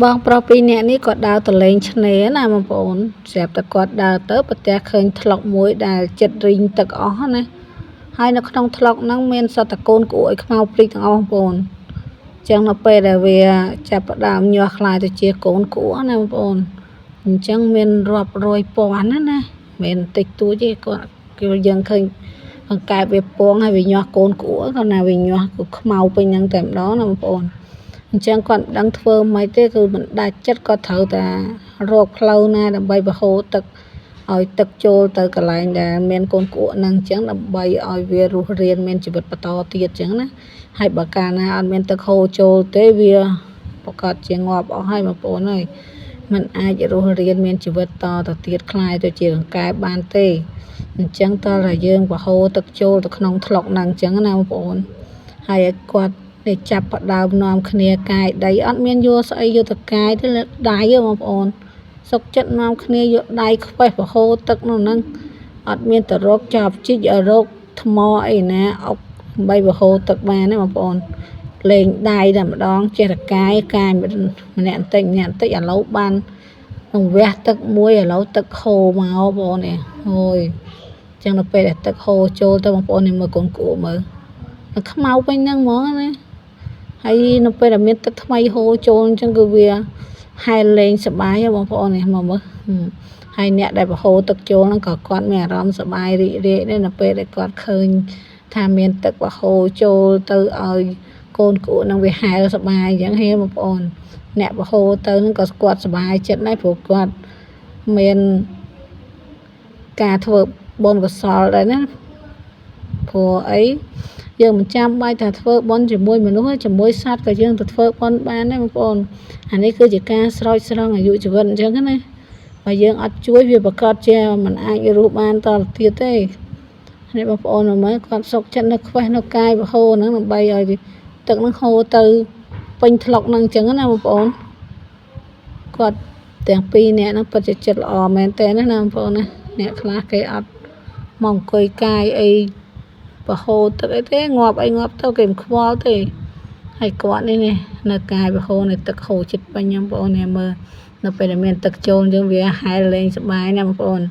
បងប្រុសពីរនាក់នេះក៏ដើរទៅលេងឆ្នេរណាបងប្អូនស្រាប់តែគាត់ដើរទៅប្រទះឃើញថ្លុកមួយដែលចិត្តរីងទឹកអស់ណាហើយនៅក្នុងថ្លុកហ្នឹងមានសត្វតកូនក្អួកឲ្យខ្មៅព្រីកទាំងអស់បងប្អូនចឹងនៅពេលដែលវាចាប់ផ្ដើមញាស់ខ្លាយទៅជាកូនក្អួកណាបងប្អូនអញ្ចឹងមានរាប់រយពាន់ណាណាមិនតិចតួចទេគាត់គឺយើងឃើញអង្កែបវាពងហើយវាញាស់កូនក្អួកគាត់ណាវាញាស់គឺខ្មៅពេញហ្នឹងតែម្ដងណាបងប្អូនអញ្ចឹងគាត់មិនដឹងធ្វើម៉េចទេគឺមិនដាច់ចិត្តគាត់ត្រូវតែរកផ្លូវណាដើម្បីបង្ហូរទឹកឲ្យទឹកចូលទៅកន្លែងដែលមានកូនក្អួកហ្នឹងអញ្ចឹងដើម្បីឲ្យវារស់រានមានជីវិតបន្តទៀតអញ្ចឹងណាហើយបើកាលណាអត់មានទឹកហូរចូលទេវាប្រកាសជាងាប់អស់ហើយបងប្អូនអើយมันអាចរស់រានមានជីវិតតទៅទៀតคล้ายទៅជាកង្កែបបានទេអញ្ចឹងតើតែយើងបង្ហូរទឹកចូលទៅក្នុងថ្លុកហ្នឹងអញ្ចឹងណាបងប្អូនហើយឲ្យគាត់នេះចាប់ផ្ដើមនាំគ្នាកាយដីអត់មានយកស្អីយកទៅកាយទេដៃទេបងប្អូនសុកចិត្តនាំគ្នាយកដៃខ្វេះបង្ហូរទឹកនោះហ្នឹងអត់មានទៅរកចប់ជីករកថ្មអីណាអុកដើម្បីបង្ហូរទឹកបានទេបងប្អូនលេងដៃតែម្ដងចេះតែកាយកាយម្នាក់បន្តិចម្នាក់បន្តិចឥឡូវបាននឹងវះទឹកមួយឥឡូវទឹកហូរមកបងប្អូននេះអូយចឹងដល់ពេលដែលទឹកហូរចូលទៅបងប្អូននេះមើលកូនក្អួកមើលខ្មៅពេញហ្នឹងហ្មងណាហើយនៅពេលដែលមានទឹកថ្មីហូរចូលអញ្ចឹងគឺវាហែលលេងសប្បាយបងប្អូននេះមកមើលហើយអ្នកដែលបង្ហូរទឹកចូលហ្នឹងក៏គាត់មានអារម្មណ៍សប្បាយរីករាយដែរនៅពេលដែលគាត់ឃើញថាមានទឹកបង្ហូរចូលទៅឲ្យកូនក្អួកនឹងវាហែលសប្បាយអញ្ចឹងហេបងប្អូនអ្នកបង្ហូរទៅហ្នឹងក៏គាត់សប្បាយចិត្តដែរព្រោះគាត់មានការធ្វើបុណ្យកុសលដែរណាព្រោះអីយើងមិនចាំបាច់ថាធ្វើបុណ្យជាមួយមនុស្សជាមួយសត្វក៏យើងទៅធ្វើបុណ្យបានដែរបងប្អូនអានេះគឺជាការស្រោចស្រង់អាយុជីវិតអញ្ចឹងណាបើយើងអត់ជួយវាប្រកាសជាមិនអាចរស់បានតទៅទៀតទេនេះបងប្អូនមើលគាត់សុកចិត្តនៅខ្វេះនៅកាយបហូរហ្នឹងដើម្បីឲ្យទឹកហ្នឹងហូរទៅពេញថ្លុកហ្នឹងអញ្ចឹងណាបងប្អូនគាត់ទាំងពីរនាក់ហ្នឹងពិតជាចិត្តល្អមែនតើណាបងប្អូនណាអ្នកខ្លះគេអត់មកអង្គុយកាយអីបហូរទឹកអីទេងាប់អីងាប់ទៅគេមិនខ្វល់ទេហើយគាត់នេះនៅកាយបហូរនៅទឹកហូរចិត្តពេញបងប្អូននេះមើលនៅពេលដែលមានទឹកចូលអញ្ចឹងវាហែលលេងសប្បាយណាបងប្អូន។